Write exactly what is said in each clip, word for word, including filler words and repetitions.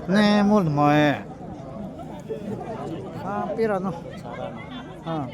Ne, mul mai. Ah, pira no. Ah.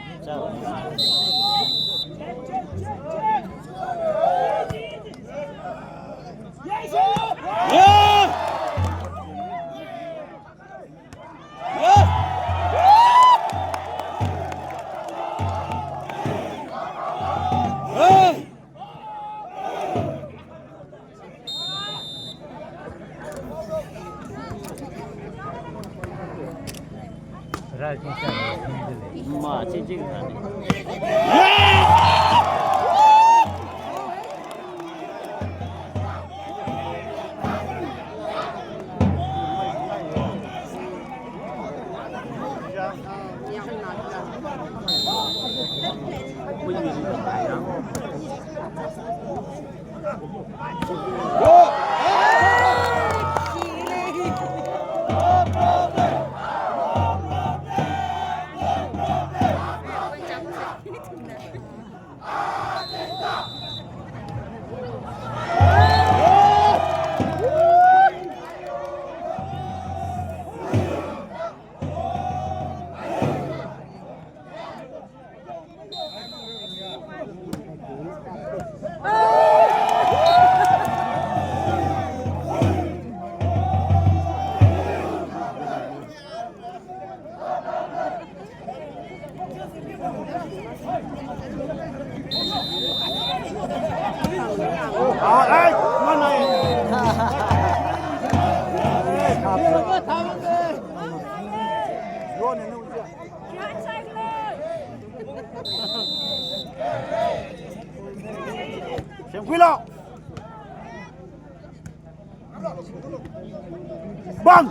Bang!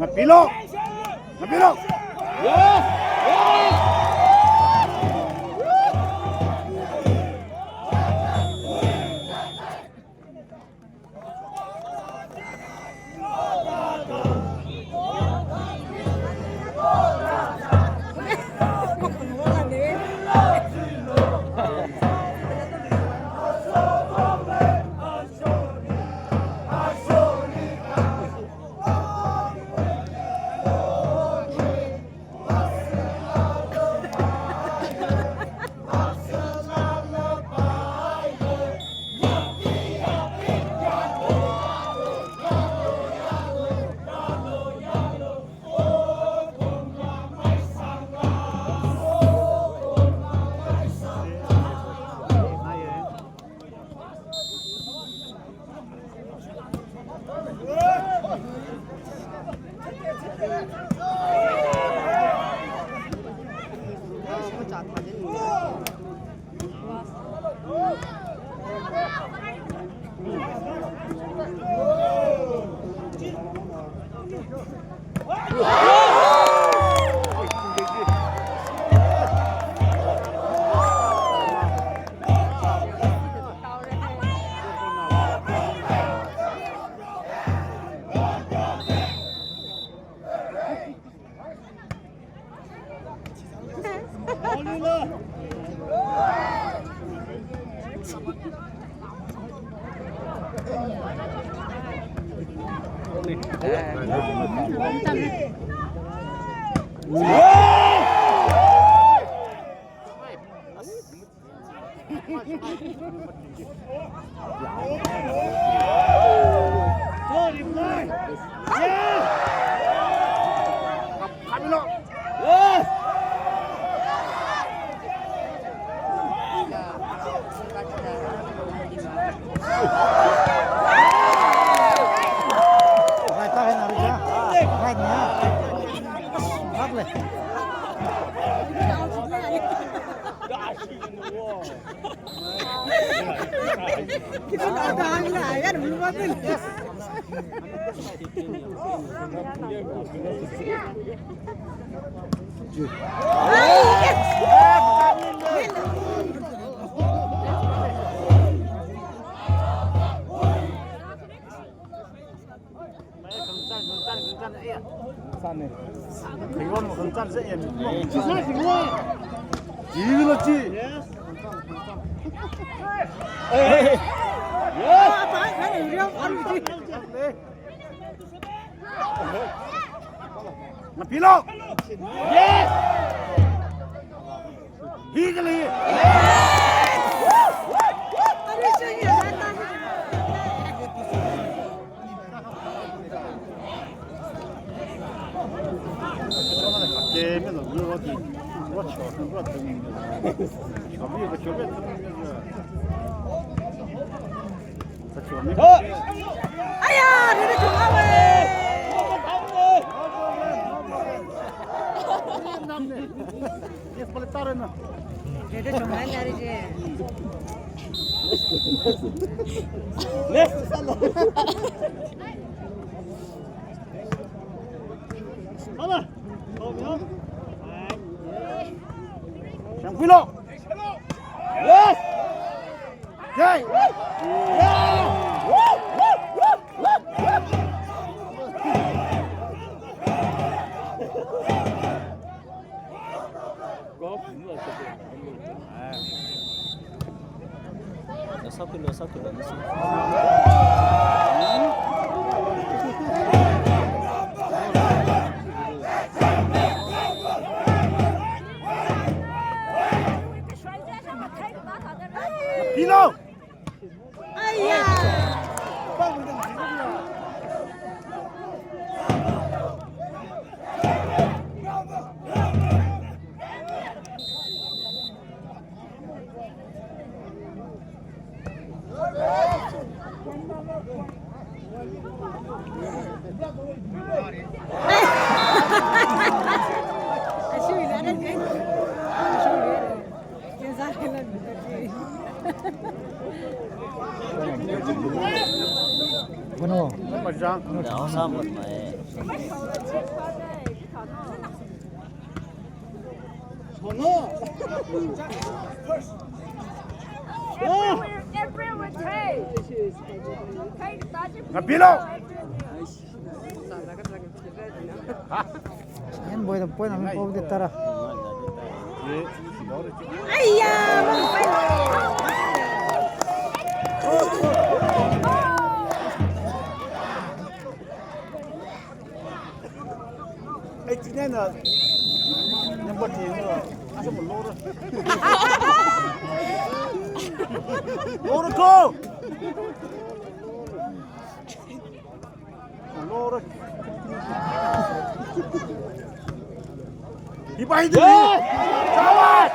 Ngapilo! Ngapilo! Ngapilo. Yes. Legally. Aya, rere chunghaowe. Rere chunghaowe, rere je. Yes. Pilo. Aya. Bueno. Everywhere, everywhere. Hey. Ngapilo. Yan boy, boy, nang pau de tara. Aiya, ai, china na number ten na. Lora. Lora ko. Lora. Hi bai de. Chawat.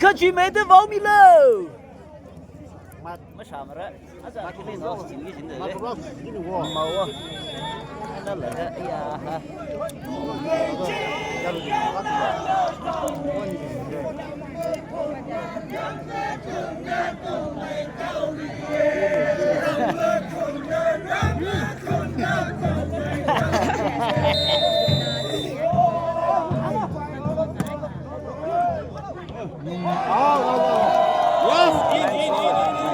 Khachimeida vaomilo. Mashāmara. Aja kili no, chingki chingda le. Mawa. Ala la, ya ha. Yes, in, in, in, in, in.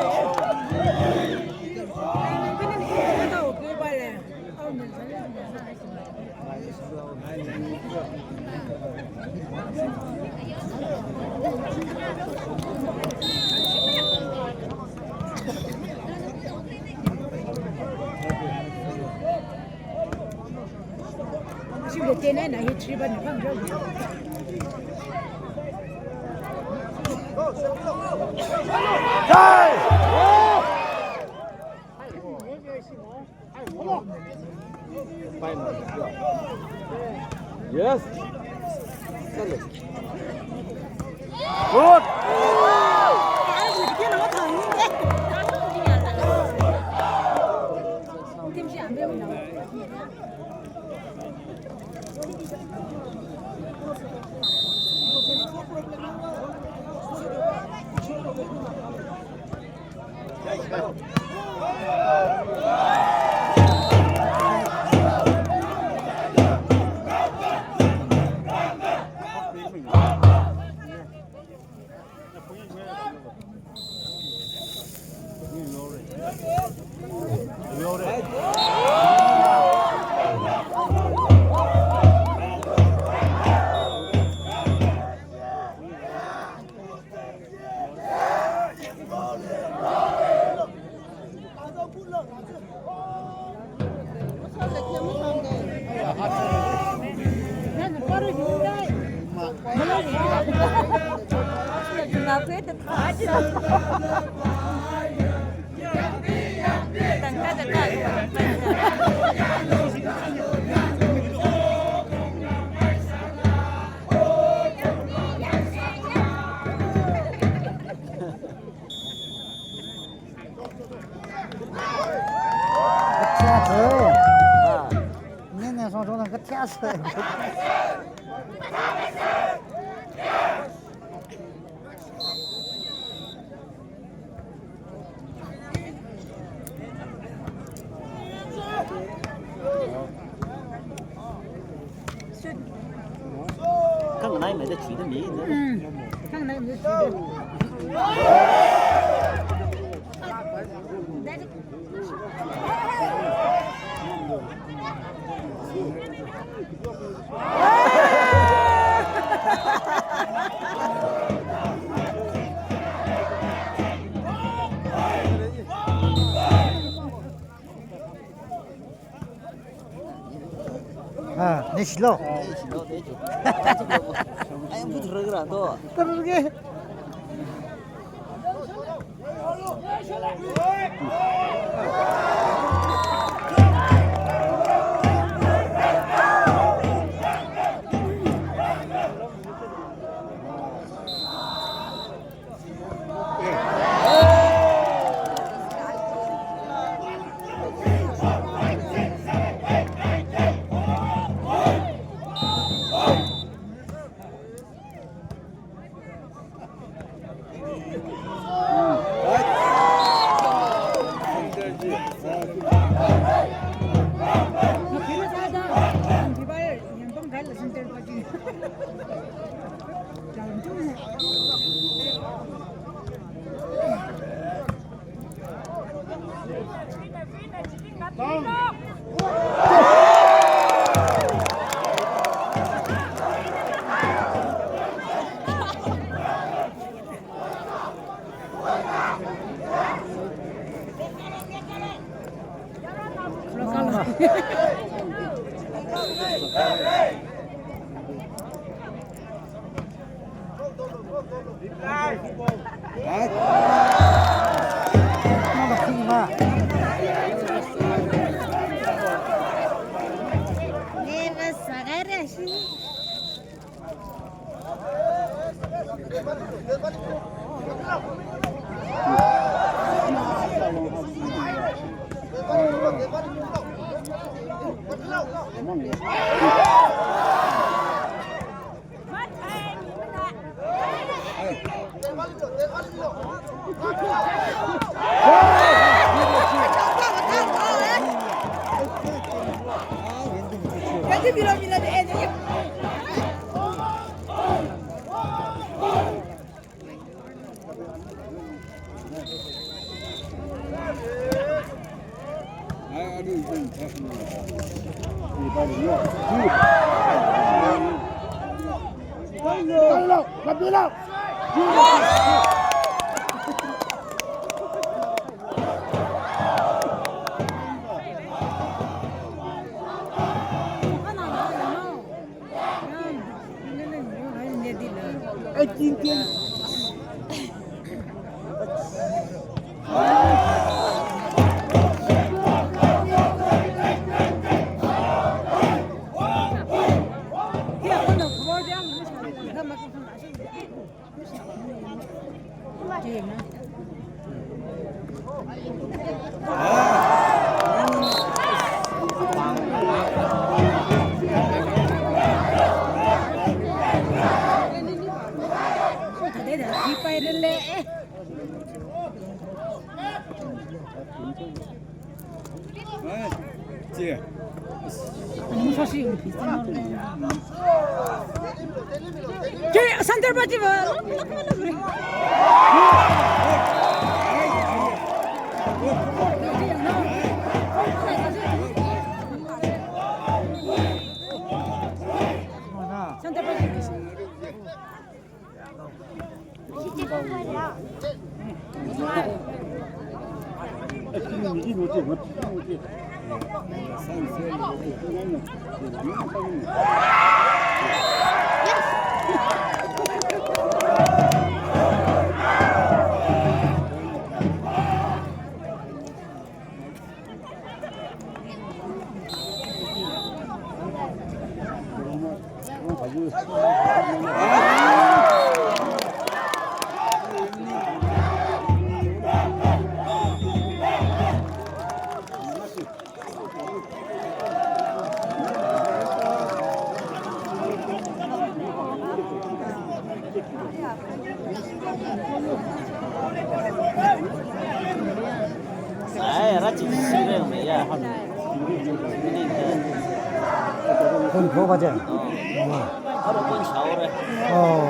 Yes. Good. Khanganaimeida chuida mi. Mm. Khanganaimeida chuida. Ah, next lo. Next lo, next lo. Ai, but rara to. Terge. Center party ba. Center party. Ai, rachi sire me ya. Kun ko baje? Aro kun saore. Oh.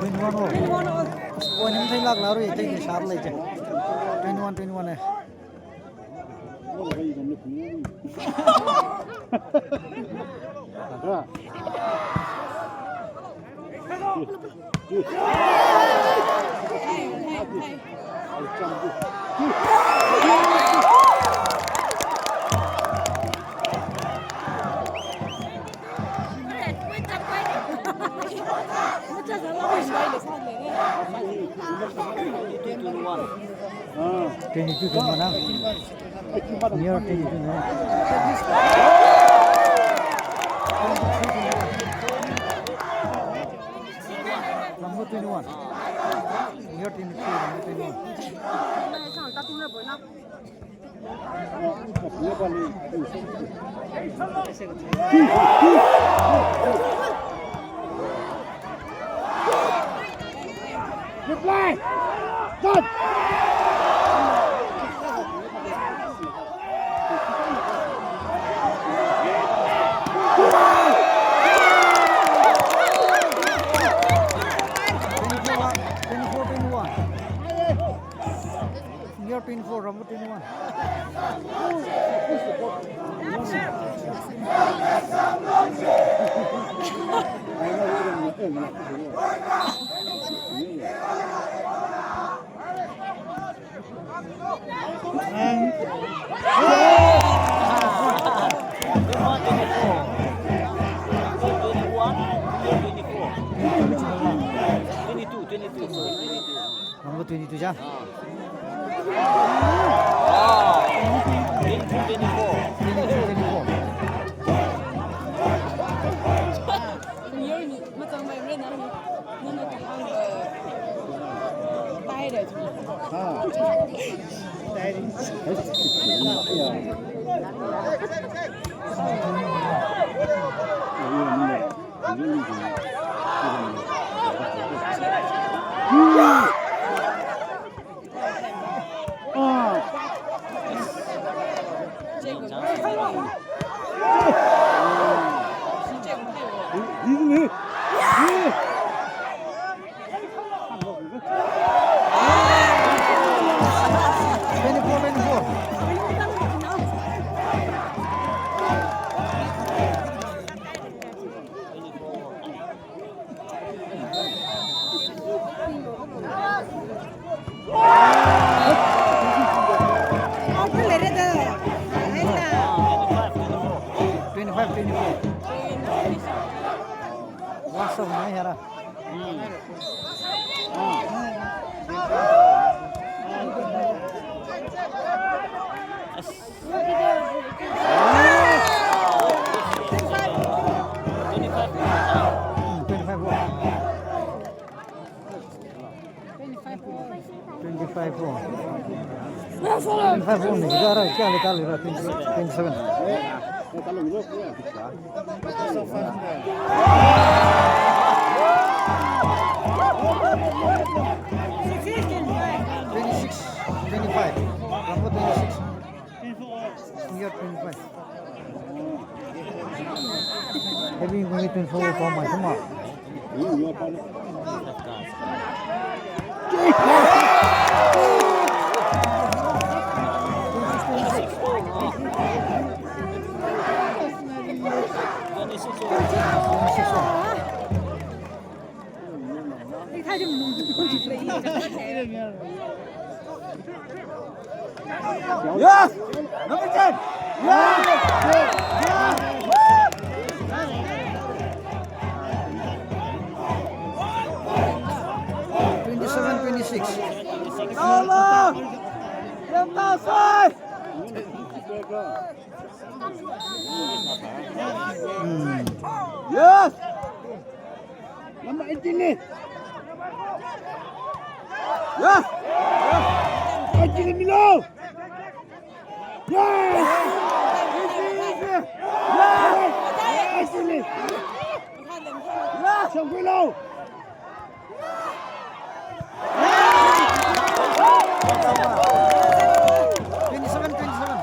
Twenty-one o. Twenty-one o. Point matheilāklākra, twenty sharp lei je. Twenty-one, twenty-one e. Twenty-two, twenty-one, ah. Near twenty-two, no? Number twenty-one. Near twenty-two, number twenty-one. Good play! Good! Twenty-four, Rambo twenty-one. Twenty-two, twenty-two, sorry, twenty-two. Number twenty-two, ja? Ah. Twenty-two, twenty-four. Twenty-two, twenty-four. Twenty-four, twenty-four. Twenty-five, twenty-four. Lots of money here. Twenty-five four. Twenty-five four ni, kya ra, kya le, kya le ra, twenty-seven. Twenty-six, twenty-five. Number twenty-six. Year twenty-five. Heavy weight twenty-four for my, come on. Yes! Number ten! Yes! Twenty-seven twenty-six. Hello! Yes! Number eighteen ni. Yes! Eighteen ni milo. Yes! Yes! Eighteen ni. Yes! Shangkuilo. Twenty-seven, twenty-seven.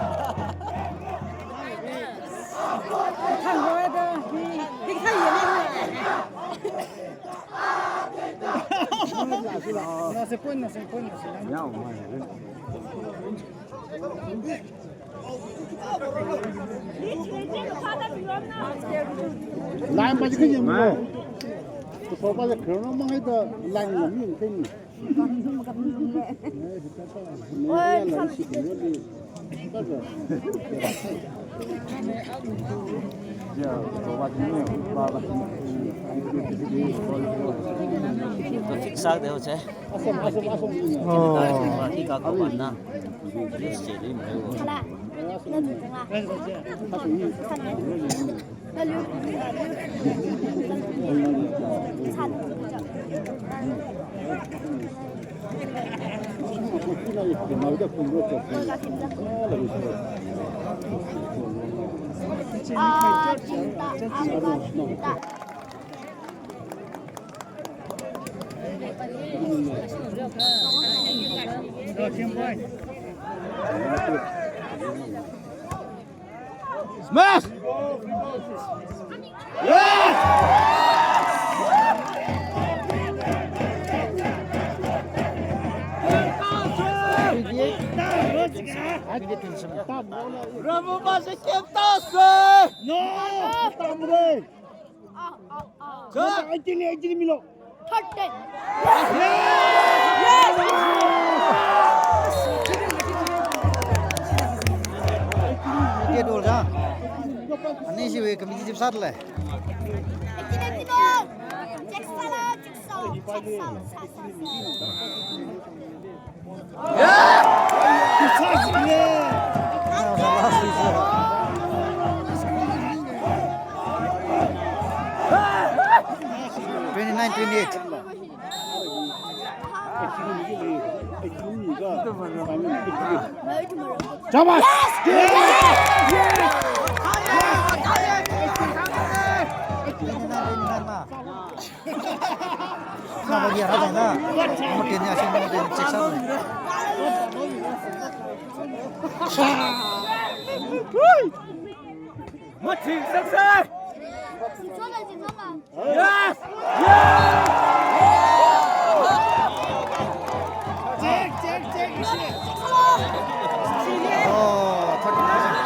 Line pa chi kayang mo. To pa pa le khro no mangai da line na mi kani. Fix sāda ho che. Oh. Ika ko na. Yes, che, ni mai wo. Smash! Yes! Twenty-eight. Ramu ba se kem ta se. No. Tamre. Sir. Eighteen, eighteen milo. Thirteen. Yes. Yes. Ke dol da. Ani si we committee jib sat le. Eighteen, eighteen. Check sala, check sala, check sala, check sala. Twenty-nine twenty-eight. Shabash! Yes! Yes! Twenty-nine twenty-nine ma. Nabagi ara taina. Muteni asin muteni check sat. Muteni check sat. Yes! Yes! Check, check, check. Oh, thirty percent.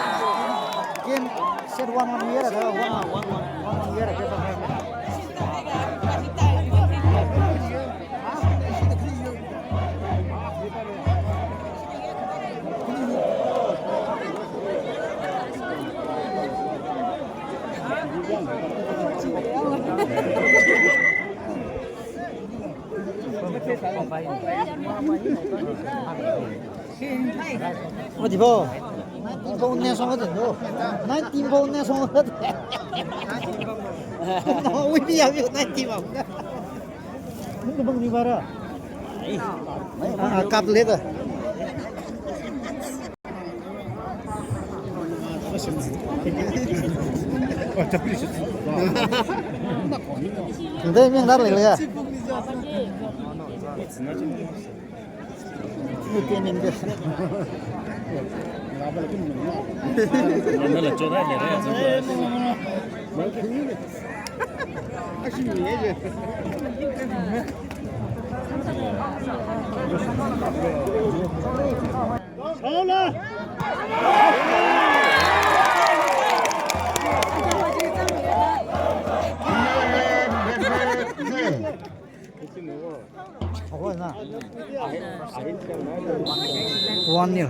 Game set one one here, one one, one one here. Odi bo. Nineteen bo ne song ka den do. Nineteen bo ne song ka den. No, we be have nineteen bo. Nung bang ni bara. Ah, kap le da. Ndai ming dar le ya. Nala choda le re. One nil.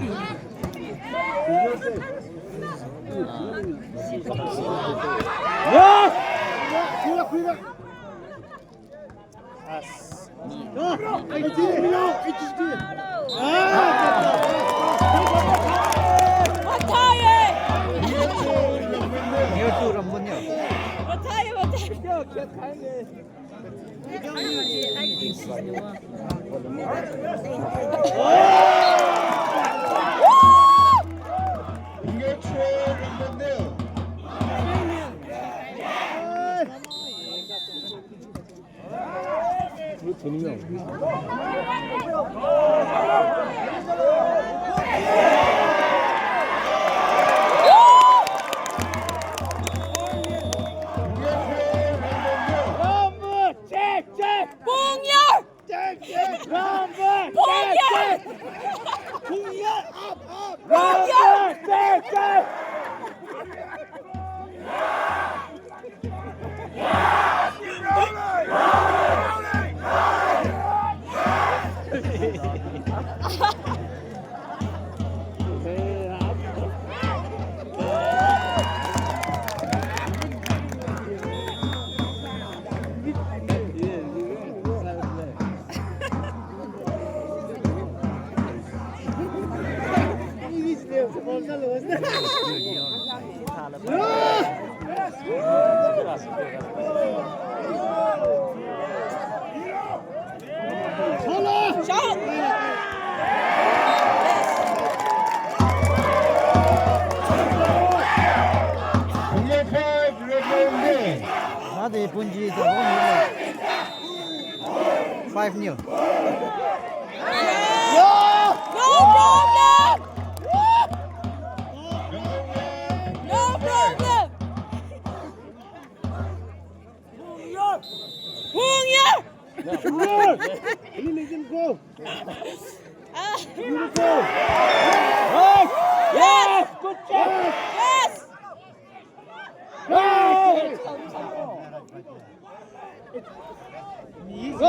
Adi punji ta five nil. No problem! No problem! Bung ya! Bung ya! Go! Ah. Beautiful!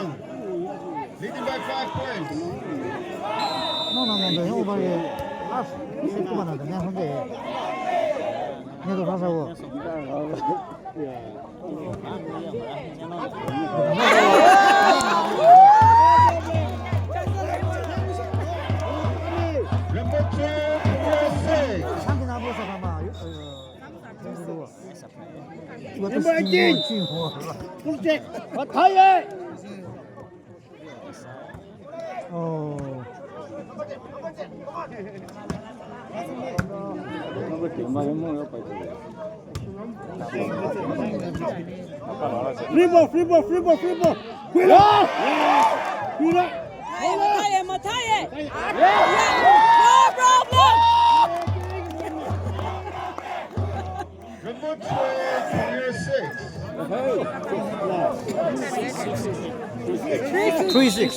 Mangkhaoyang, leading by five points. No, no, no, no, no, no, last six one, no, no, no. Ni to fasa wo. Number two, Jesse. Number eighteen. Protect. Mataye. Oh. Free ball, free ball, free ball, free ball. Kuila. Kuila. Mataye, mataye, mataye. No problem. Number three, Junior six. Three six.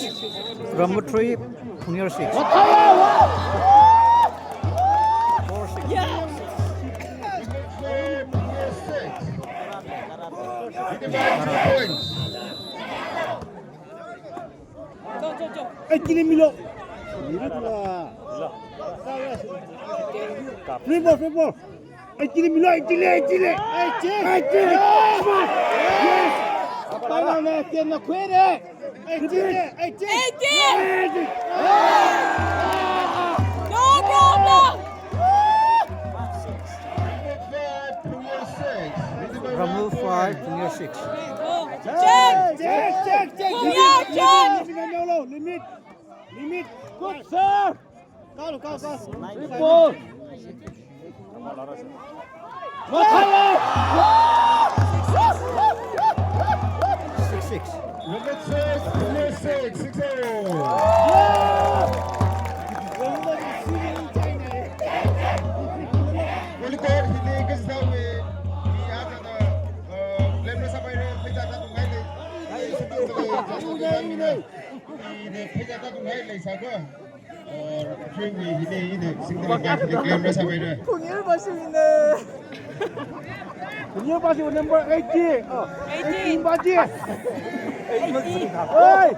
Number three, Junior six. Four six. Number three, Junior six. With the two points. Eighteen milo. Free ball, free ball. Eighteen milo, eighteen, eighteen. Eighteen. Eighteen. Yes. Apala na ten na kwere. Eighteen, eighteen. Eighteen. No problem. Ramu five, Junior six. Check, check, check, check. Limit, limit, limit, limit. Good serve. Go, go, go. Triple. Six six. Number six, number six, six zero. Holy God, he did good stuff. He had a, uh, lemon sapphire, pizza, that one, right? He did pizza, that one, right? Like, sir, go. Or, Three, hine, hine, single, hine, hine, claim rasa bai da. Phungir bashi hine. Phungir bashi number eighty. Oh, eighteen. Eighteen bashi. Eighteen. Hey.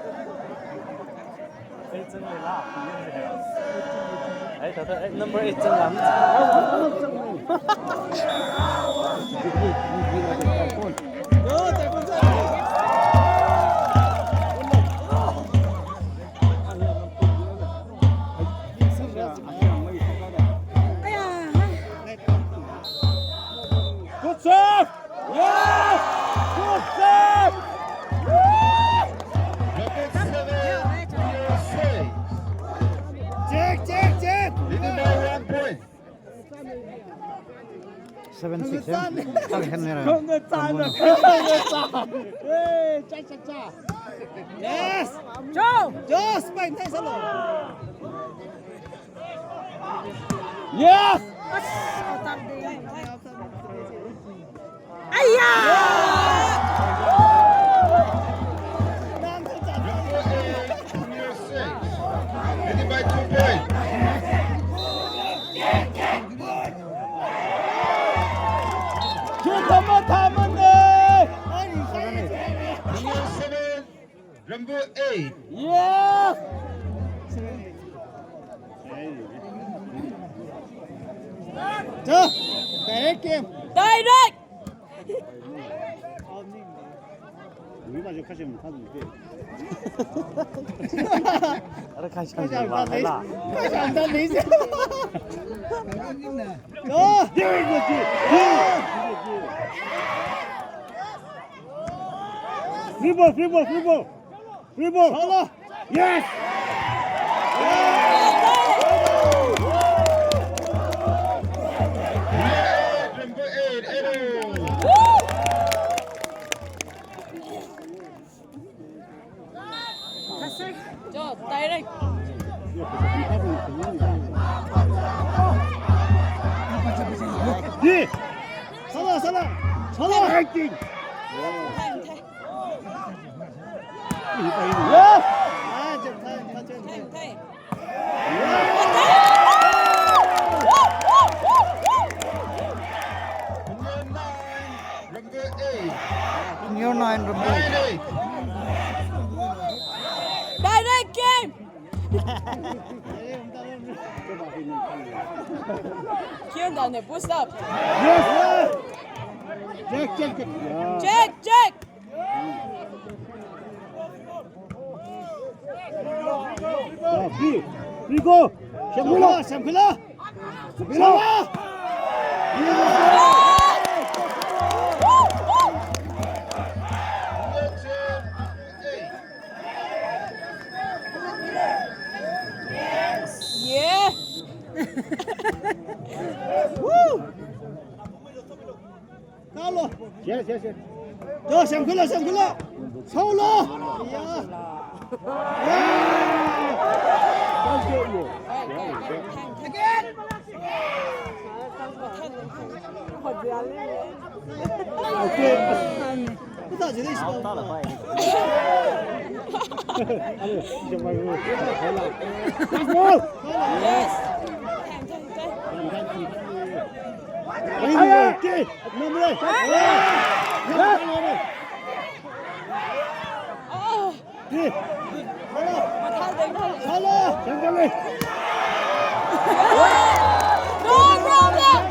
Hey, tata, hey, number eight zangla. Good serve! Yes! Good serve! Check, check, check! Leading by one point. Seven six, eh? Kal hen nera. Kong ke tan, kong ke tan. Eh, cha, cha, cha. Yes. Jo. Jo, spike, nice hello. Yes. Aiya. Leading by two points. Number seven, Rambo eight. Yes! Direct game. Direct! Ara khashang khashang la. Khashang ta lei. Go! Free ball, free ball, free ball. Free ball. Sala. Yes! Number eight, Edo. Jo, direct. Ye. Sala, sala. Sala. Direct. Yes. Ah, jab time, jab time. Time, time. Yes. Junior nine, Rambo. Direct game. Kion dane, boost up. Yes. Check, check, check. Yeah. Check, check. Yeah, free. Free go. Semkhalo, semkhalo. Semkhalo. Yeah. Woo. Kalo. Yes, yes, yes. Yo, semkhalo, semkhalo. Solo. Yeah. Yeah. Again. Okay. Yes. Ai, ai, ai. Number eight. Oh. Hello. No problem.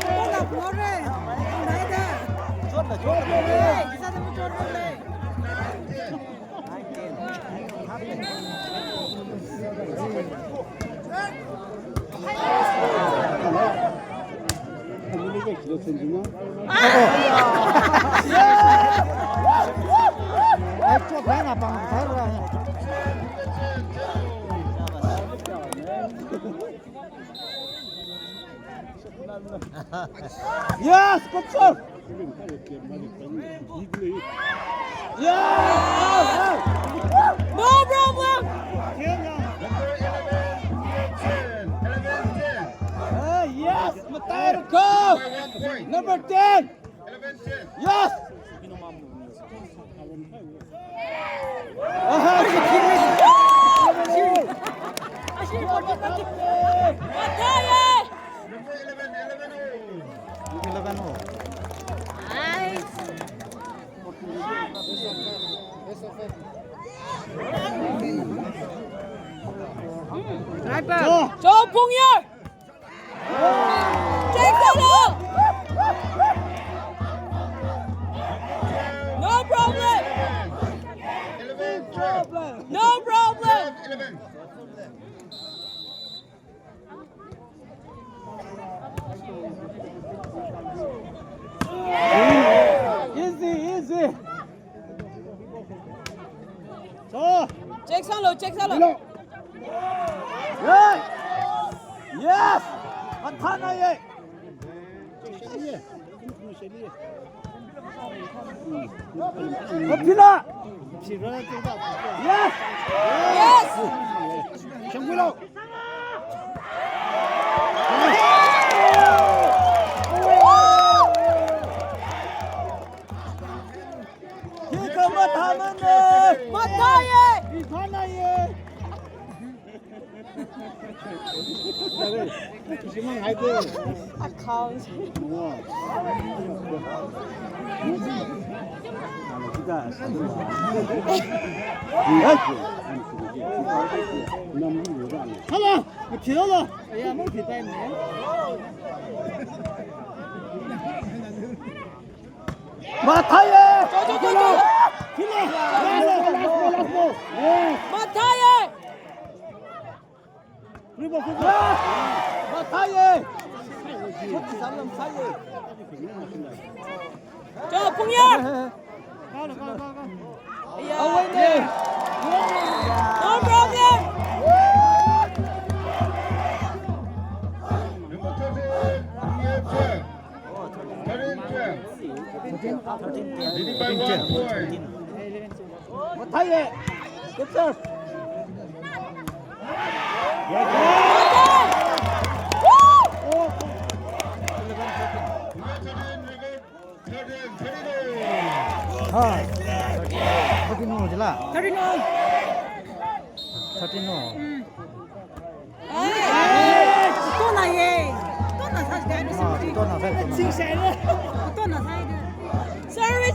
Yes, good serve. Yeah! No problem! Number eleven, ten. Eleven, ten. Ah, yes, Matairako. Number ten. Eleven, ten. Yes! Aha. Mataye! Number eleven, eleven oh. Eleven oh. Nice. Right back. Go. Go, Pungyo! Take it off! No problem! Eleven, twelve. No problem! Eleven. Easy, easy. So. Check sālu, check sālu. Hello. Yes. Yes. Mathānaiye. Kapila. Yes. Yes. Shangwilo. Hika mathāmane. Mathāye. Mathānaiye. Account. Hello. Hello. Mathāye! Go, go, go, go! Last ball, last ball, last ball. Yes. Mathāye! Free ball, free ball. Yes. Mathāye! Go, Pungyo! Go, go, go, go. Yeah. Away ne. No problem. Number thirteen, Pungyo. Thirteen twelve. Thirteen, thirteen twelve. Leading by one point. Mathāye. Good serve. Thirteen, thirteen, thirteen. Hi. Thirteen no jila. Thirteen no. Thirteen no. Hey! Tona ye. Tona sa. Ah, tona sa. Tona sa. Service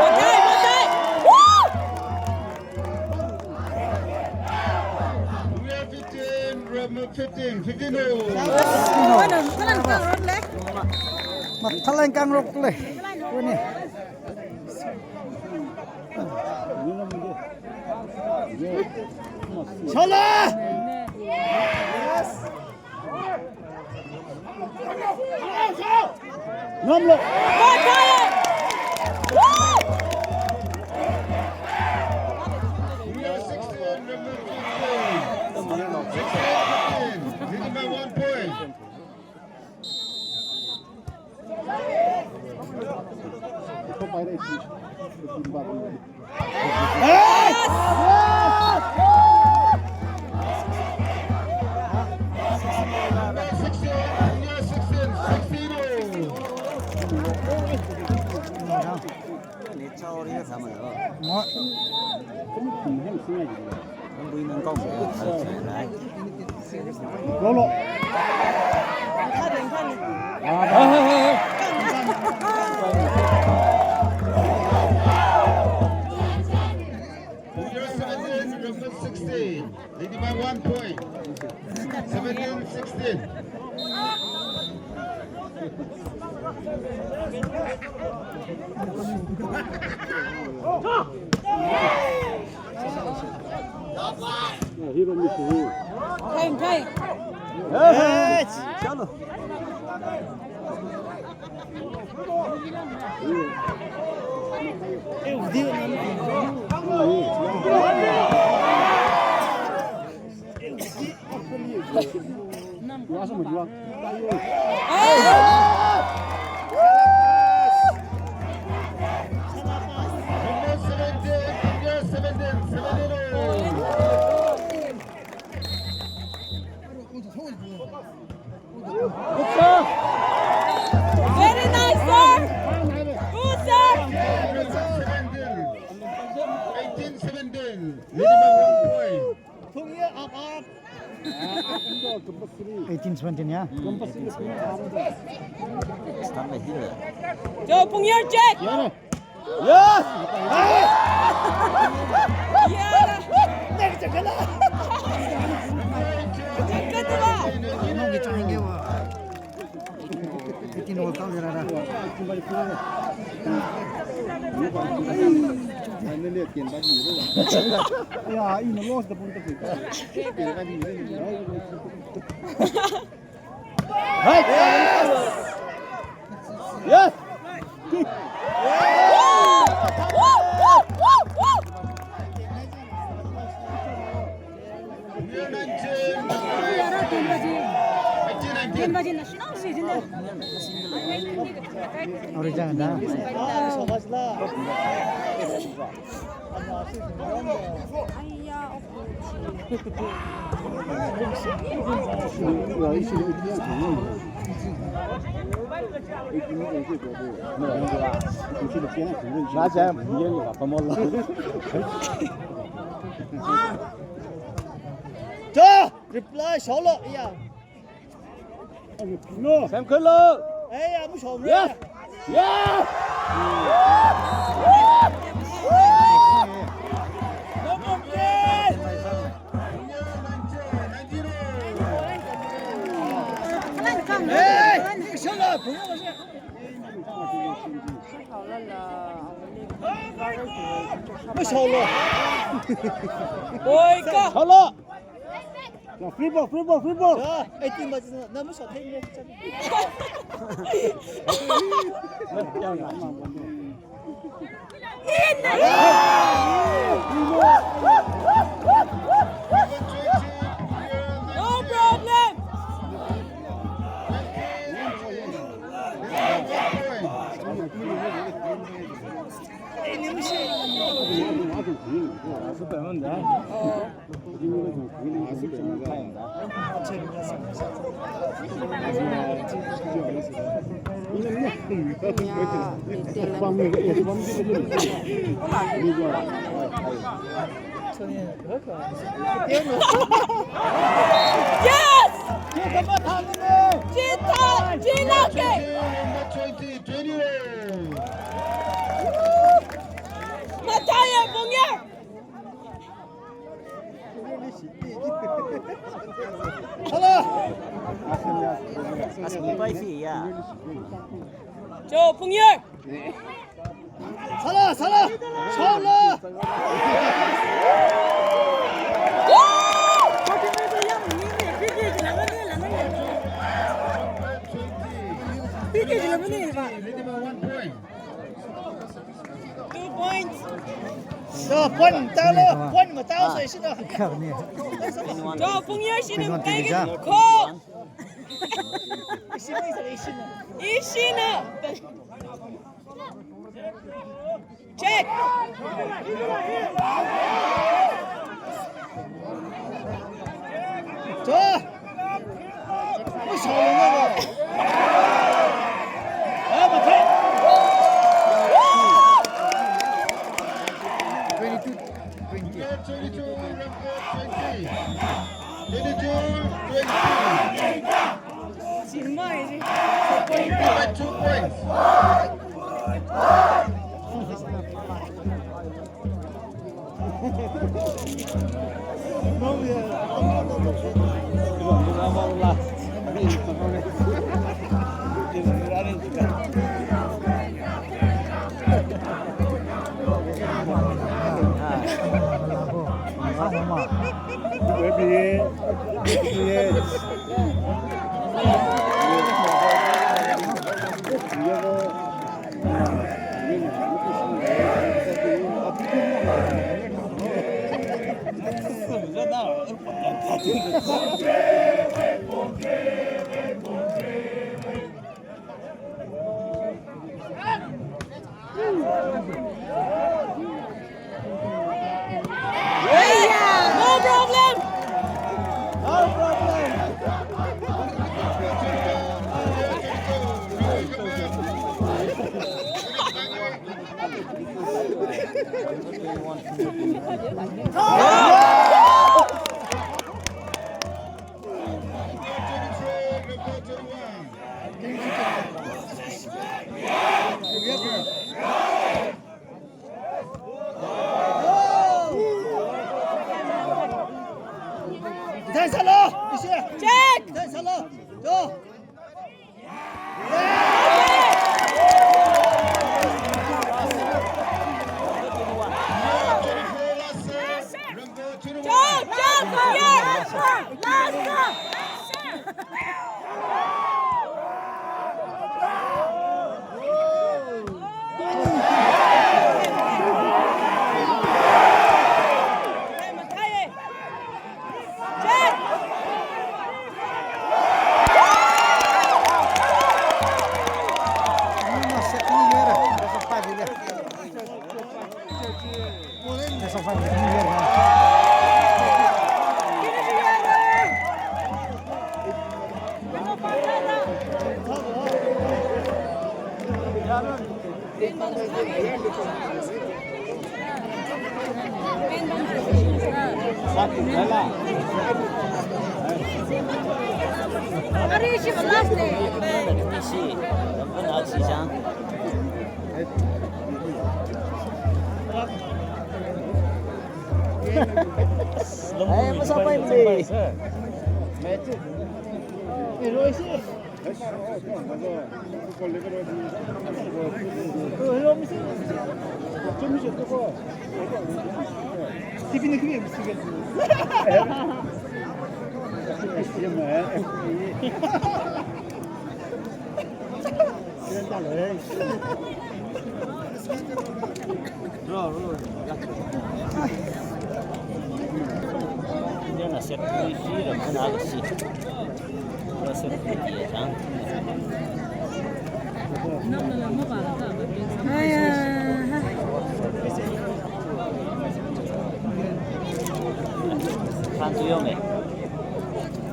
Matai, matai. Woo! We are fifteen, Rama fifteen, fifteen oh. Kalan, kalan, kalan, kalan. Mathālāk eina kangrok le. Kuni. Shala! Yes! Namlo! We are sixteen, remember fifteen. Sixteen, fifteen. Leading by one point. Lolo. Number sixteen, leading by one point. Seventeen sixteen. Time, time. Hey, chalo. Very nice, sir. Good, sir. Eighteen seventeen. Leading by one point. Eighteen seventeen, yeah? Joe, Pungyar, check. Yes! Yeah! Eighteen World Cup le rara. Ya, ina loss da pun ta. Right. Yes. Ori jang da. Cha, reply sholo, iya. Samkhalo. Hey, amu shom. Yes. Yes. Hey, sholo. Amu sholo. Oi, ka. Sholo. Free ball, free ball, free ball. Ja, eighteen ba jina, namu shot hai ne. No problem. Yes! Chitha, chilake! Mathaiya, Phungyar! Hello! Asking five, yeah. Jo, Phungyar! Sala, sala! Sala! Two points. So, point talo, point matalo, so ishina. Jo, Phungyar ishina, ishina. Ishina. Check. Twenty-two, twenty. Twenty-two, twenty. Twenty-two, twenty. By two points. No problem. No problem. Check! Jump, jump, yeah! Last jump! Ai, masapai mei.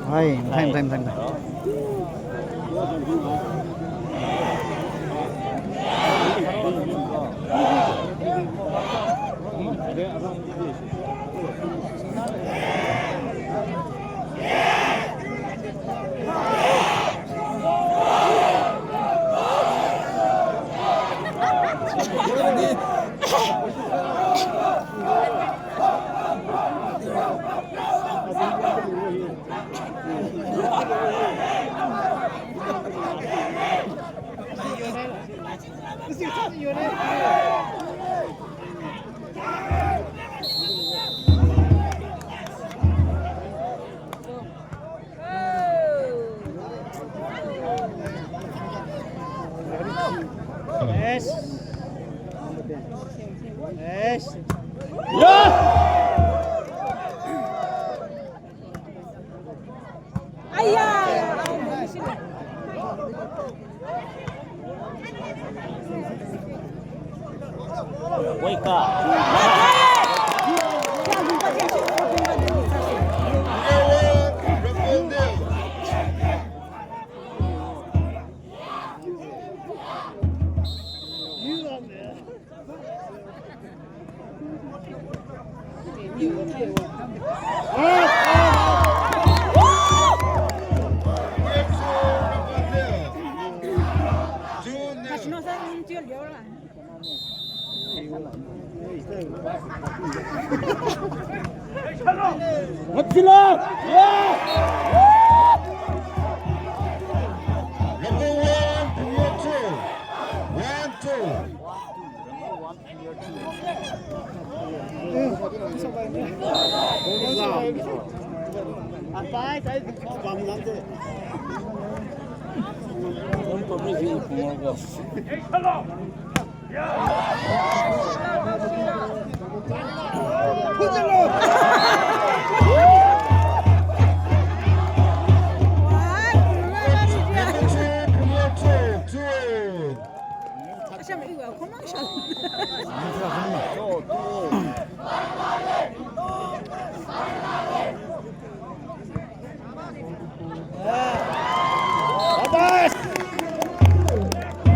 Hai, hai, hai, hai, hai. Yes. Yes. Yes. Wake up. What the love? Yeah! Number one, number two. One, two.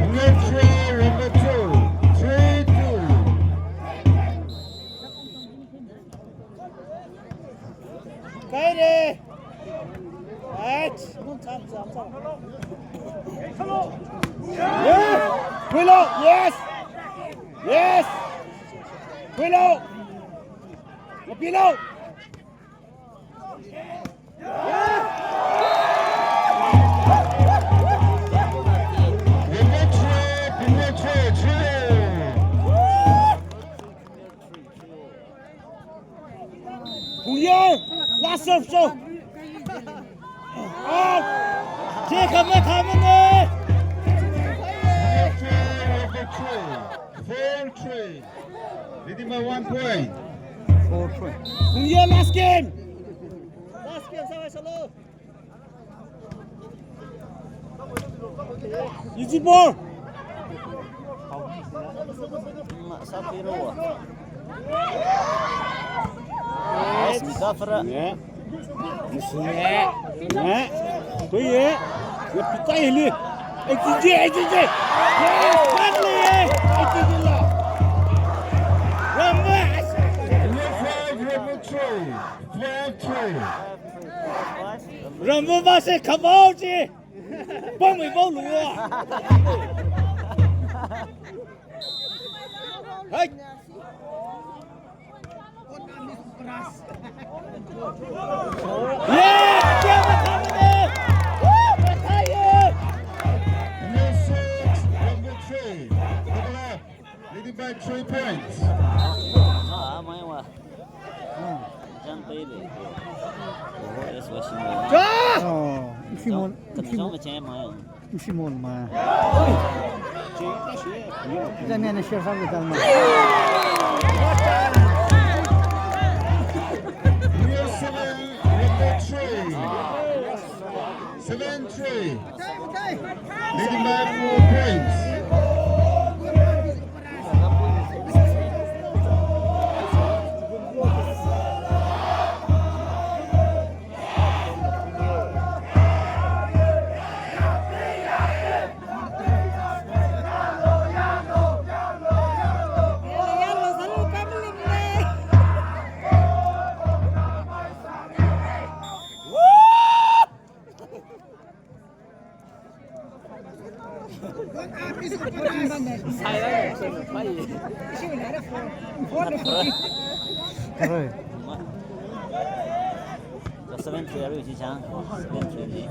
Number three, number two, three two. Kaire. Right. Yeah. Below. Yes. Yes. Below. Below. Last serve, show. Out. Che, khame, khame ne. Four three. Leading by one point. Four three. Hungye, last game. Last game, sawa, salo. Easy ball. Nice, Mizafara. Yeah. Nice. Yeah. Go, yeah. Yeah, pitai hili. H G G, H G G. Yes, finally, yeah. H G G la. Ramva. Number five, number three. Five three. Ramva vāse khamao chi. Pangmei pao lua. Hai. Yeah, yeah, yeah. Number six, number three. Leading by three points. Ah, my wa. Jump, baby. Yes, washing. Go! Simon, Simon. Simon ma. Jamnya na share sa kita ma. Seven three. Leading by four points. Seven three, are you, Chichang? Seven three.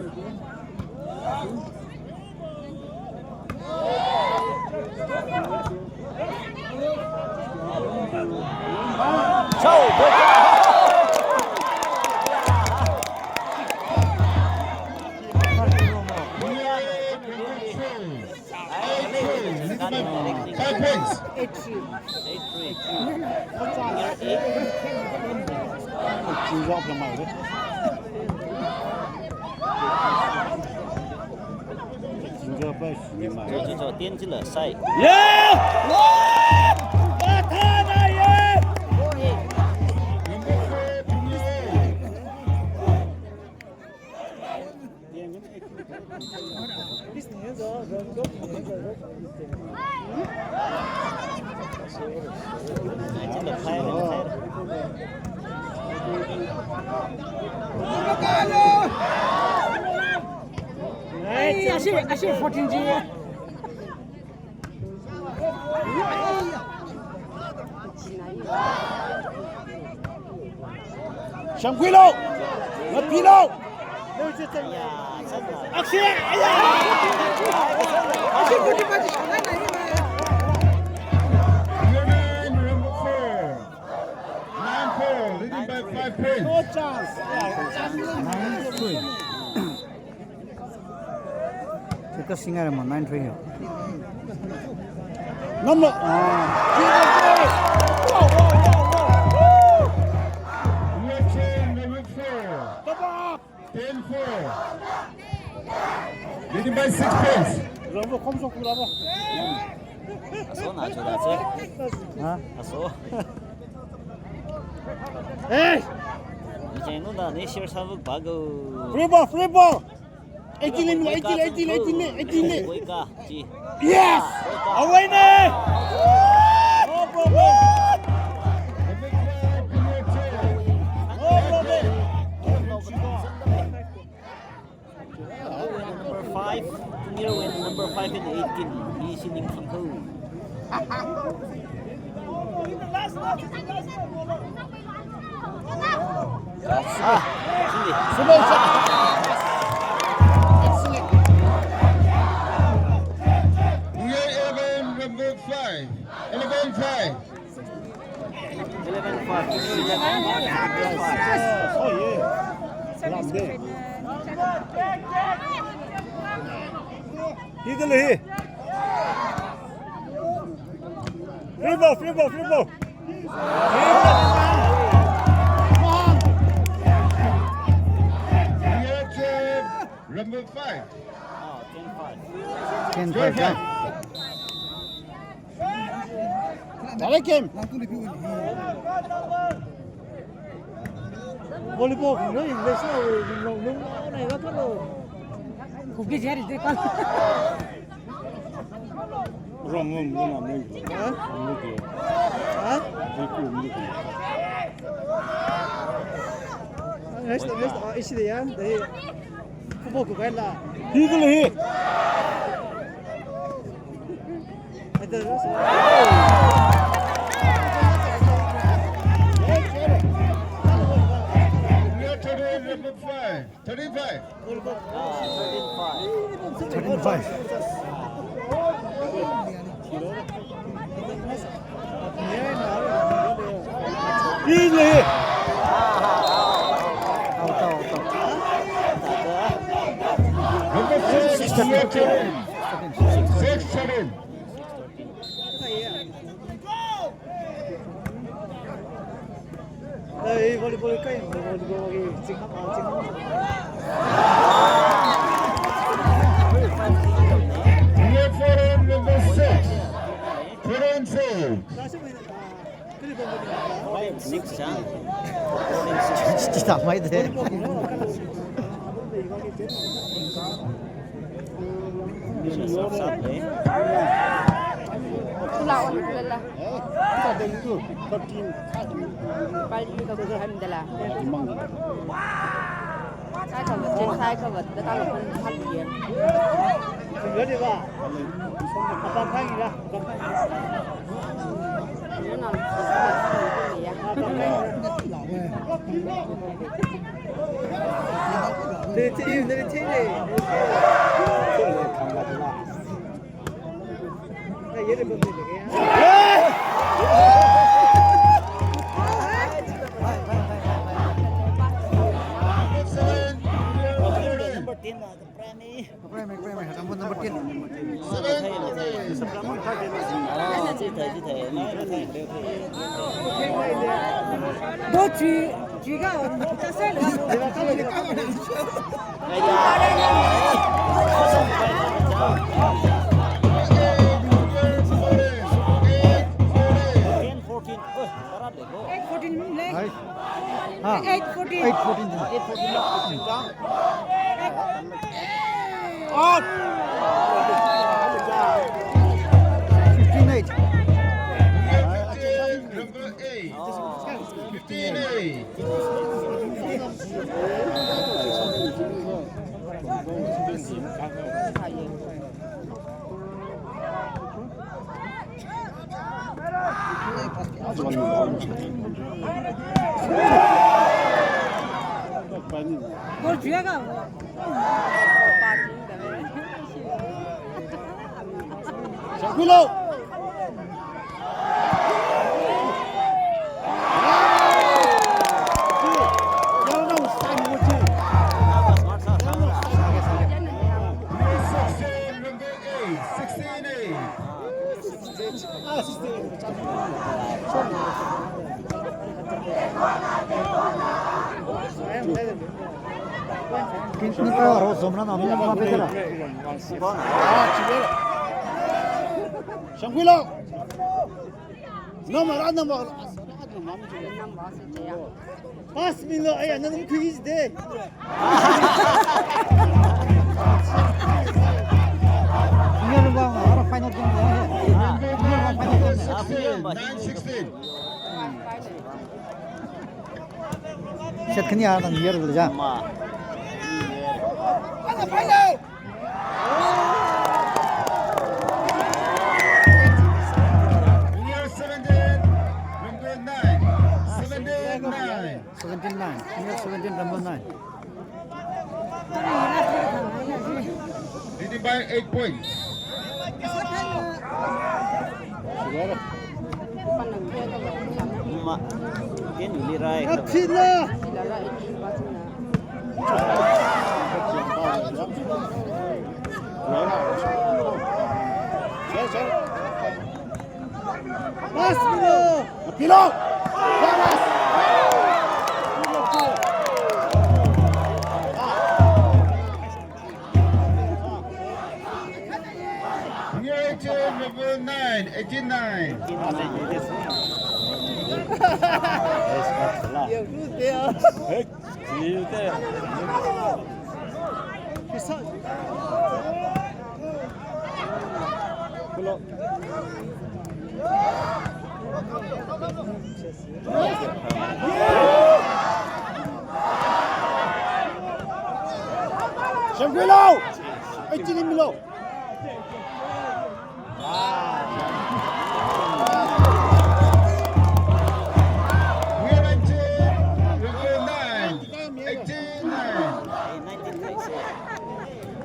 Five points. Hey, I see, I see fourteen G. Shangkuilo! Mapilo! Akshay! Aya! Nine four, leading by five points. No chance. Nine three. Teka singa mo nine three yo. No, no. Ah. Ten four. Leading by six points. Rambo, kom so kula ba. Aso na cho da che. Ha? Aso. Hey! Ijeng nu da ni share sa vuk ba go. Free ball, free ball. Eighteen, eighteen, eighteen, eighteen, eighteen. Yes! Away ne! No problem. No problem. Number five, Tumir wui number five and eighteen. Hi sining thingho. Ah, sini. Eleven, number five. Eleven five. Eleven five. Eleven five. Oh, yeah. Lamde. Hi kala hi. Free ball, free ball, free ball. Number five. Ten five, yeah. Direct game. Volleyball, no, English, no, no, no, no, no, no, no. Kuki jari de kal. Wrong, wrong, wrong, wrong. Huh? Huh? Next, next, uh, issue, yeah. Kubo kukai la. Hi kala hi. Thirty-five. Thirty-five. Easily. Out, out, out. Six thirteen. Six thirteen. Hey, volleyball kai, volleyball ki ching, ah, ching. Number six. Foreign six. Six, ah. Six, ah, mai de. Chula on, chula la. Pali ka ku ham dala. Sai ka vat, sai ka vat, da ka vat, ham ye. Ready ba? Apa kang ya? Apa kang ya? Apa kang ya? Number ten, uh, the Prami. Prami, Prami, number, number ten. Ten fourteen. Eight fourteen, leh. Nice. Ah. Eight fourteen. Eight fourteen. Eight fourteen. Out. Fifteen eight. Number eight. Fifteen eight. Goal juiya ka? Shangkhuilo. Sixteen eight. Kini kaya ro zomna na mi ma pe tera. Shangkhuilo. Number, number. Pass milo, aya, nang khuijide. Final game. Final game. Nine sixteen. Set khani ya, nang yer le ja. Seventeen nine. Seventeen nine. Seventeen nine. Seventeen nine. Leading by eight points. Ma, ten uli rai. Pass, Pilo! Pilo! Number nine, eighteen nine. Shangkhuilo! Eighteen milo!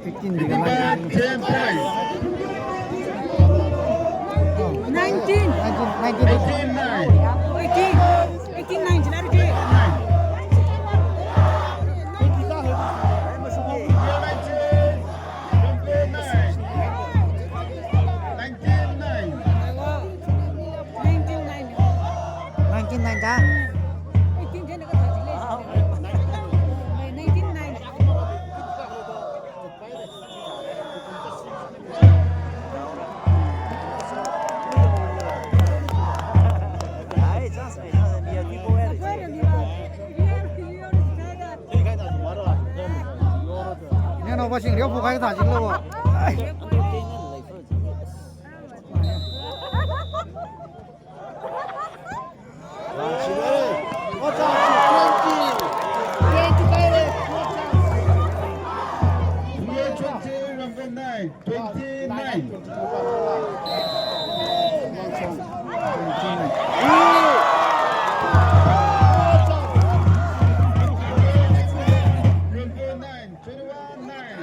Eighteen. Ten points. Nineteen. Nineteen, nineteen. Eighteen nine. Eighteen, eighteen nine. Eighteen nine. Eighteen nine. Eighteen nine. Neo no ba sing reo bu khai ta jing lo. Ai. Twenty, twenty, twenty, number nine, twenty-nine. Number nine, twenty-one, nine.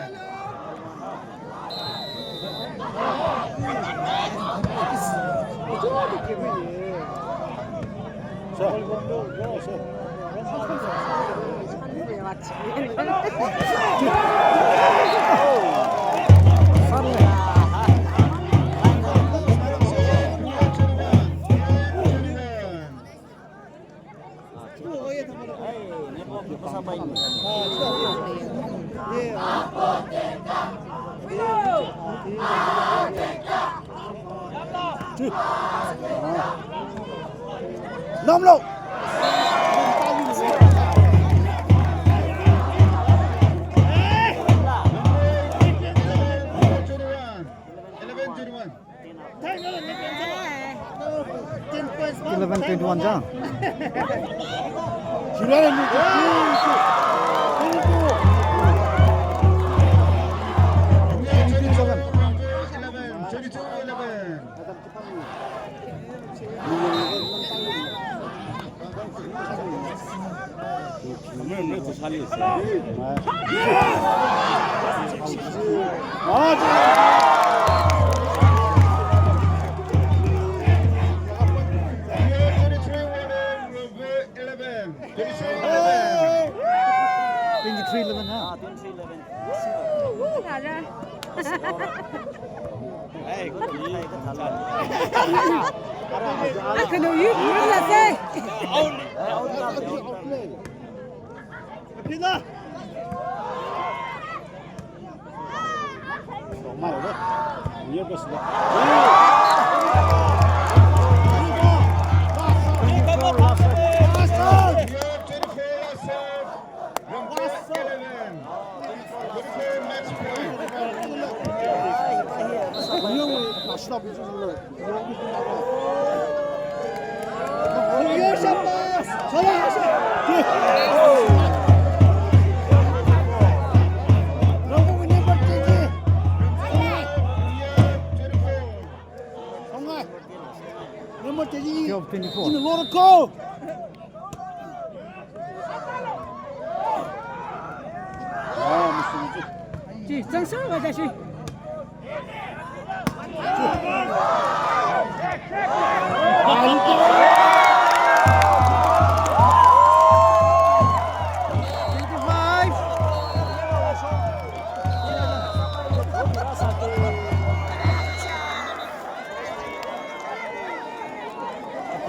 Namlo. Eleven twenty-one. Eleven twenty-one jang. Twenty-three eleven, huh? Number twenty-four.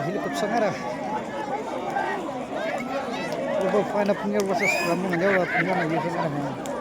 Hili kupsang ara. Over final Phungyar versus Ramnung, Ramnung, Ramnung.